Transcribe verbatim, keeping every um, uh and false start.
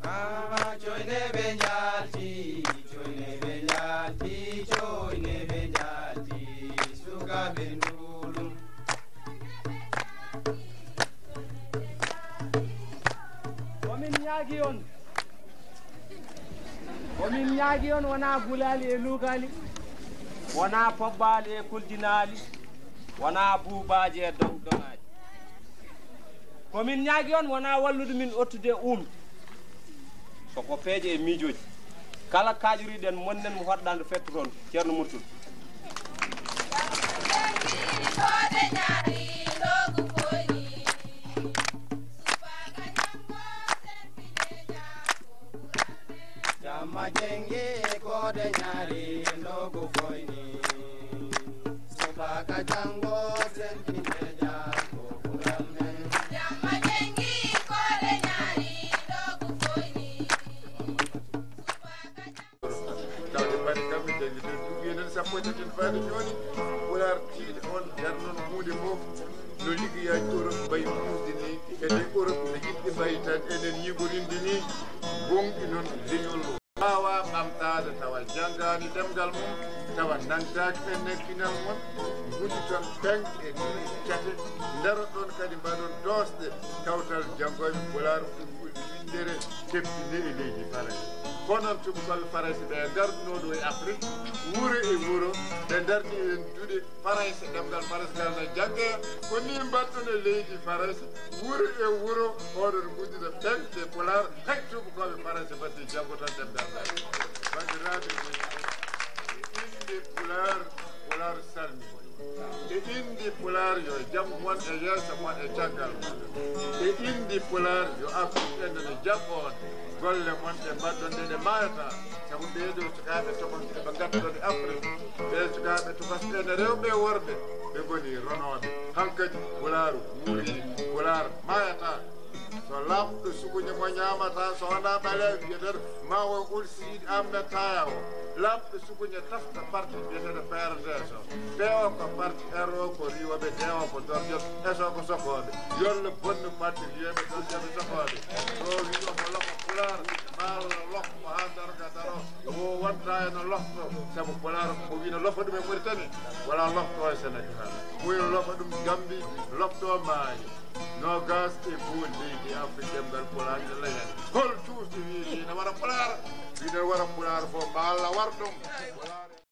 Ah, coyne ɓe njalti, coyne ɓe njalti, coyne ɓe njalti, sukaaɓe Nduulum. Ko min ñaagi on, ko min ñaagi on, wonaa gulaali e luukaali, wonaa pobbaali e kuljinaali, wonaa buubaaji e doŋ-doŋaaji. Ko min ñaagi on, wonaa wallude min ottude uumde. So ko peeje e miijooji. Kala kaaƴoriɗen, monnen mo hoɗɗaande fetto toon, Ceerno Murtul. Jamma jengi koode ñaari ndogu foyni. Subaka jango sempinde jako kural men. Jamma jengi koode ñaari ndogu foyni. Tawde mbaɗi kamɓe janngi ɓe duuɓi enen sappo e tati fayde jooni. Pulaar tiiɗo on jarnono huunde fof no liggeyaaji Europe mbayi muusde ni. E nde Europe no yimɓe mbayi tan enen yiɓorinde ni. Gonɗi noon leñol o waawa ɓamtaade tawa janngaani ɗemngal mum, tawa nangtaaki enen pinal mum, nguditon peŋ e duuɗi cate, ndaroɗon kadi mbaɗon doosɗe kawtal janngooɓe Pulaar. Winndere teddunde e leydi Farayse. Ko noon tubakooɓe Farayse ɓe ngarduno ɗo e Afrik, wuro e wuro, ɓe ndarni en duɗe Farayse, ɗemngal Farayse ngal na jannge. Ko ni mbaɗɗon e leydi Farayse, wuro e wuro, oɗon nguddita peŋ e Pulaar, hay tubakooɓe Farayse mbaɗde janngo tan ɗemngal ngal. Banndiraaɓe, e innde Pulaar, Pulaar salmini. E innde Pulaar, yo jam won e yeeso mon e caggal mon. E innde Pulaar, yo Afrik en ne jaɓ on. Golle mon ɗe mbaɗɗon ɗe, ɗe maayata. Sabu ɓee ɗoo sukaaɓe tokosɓe ɓe ngattuɗon e Afrik, ɓee sukaaɓe tokosɓe ne rewɓe e worɓe, ɓe ngoni ronooɓe. Hankadi Pulaar wuuri, Pulaar maayata. So laaɓɗo sukuñe mo ñaamata, so wonaa ɓaleeɓe, wiyeten ma o Ol Siidi Ahmed Taaya o. Laaɓɗo sukuñe tafta parti biyeteeɗo P R D S o. P O ko parti, R O ko riiwooɓe, D O ko dorjoɓe, S O ko sokooɓe. Yo Allah bonnu parti riiwooɓe, dorjoɓe, sokooɓe. O wi omo lofa Pulaar, ma Allah lof mo haa darga daro. O wonta e no lofto, sabu Pulaar o wi no lofa ɗum e Mauritanie, wala lofto e Sénégal. O wi no lofa ɗum Gambie, lofto Mali. Noogaas e goo leydi Afrik, ɗemngal Pulaar ina layan. Hol cuusde wiide ina wara Pulaar? Ina wara Pulaar fof, ma Allah war ɗum.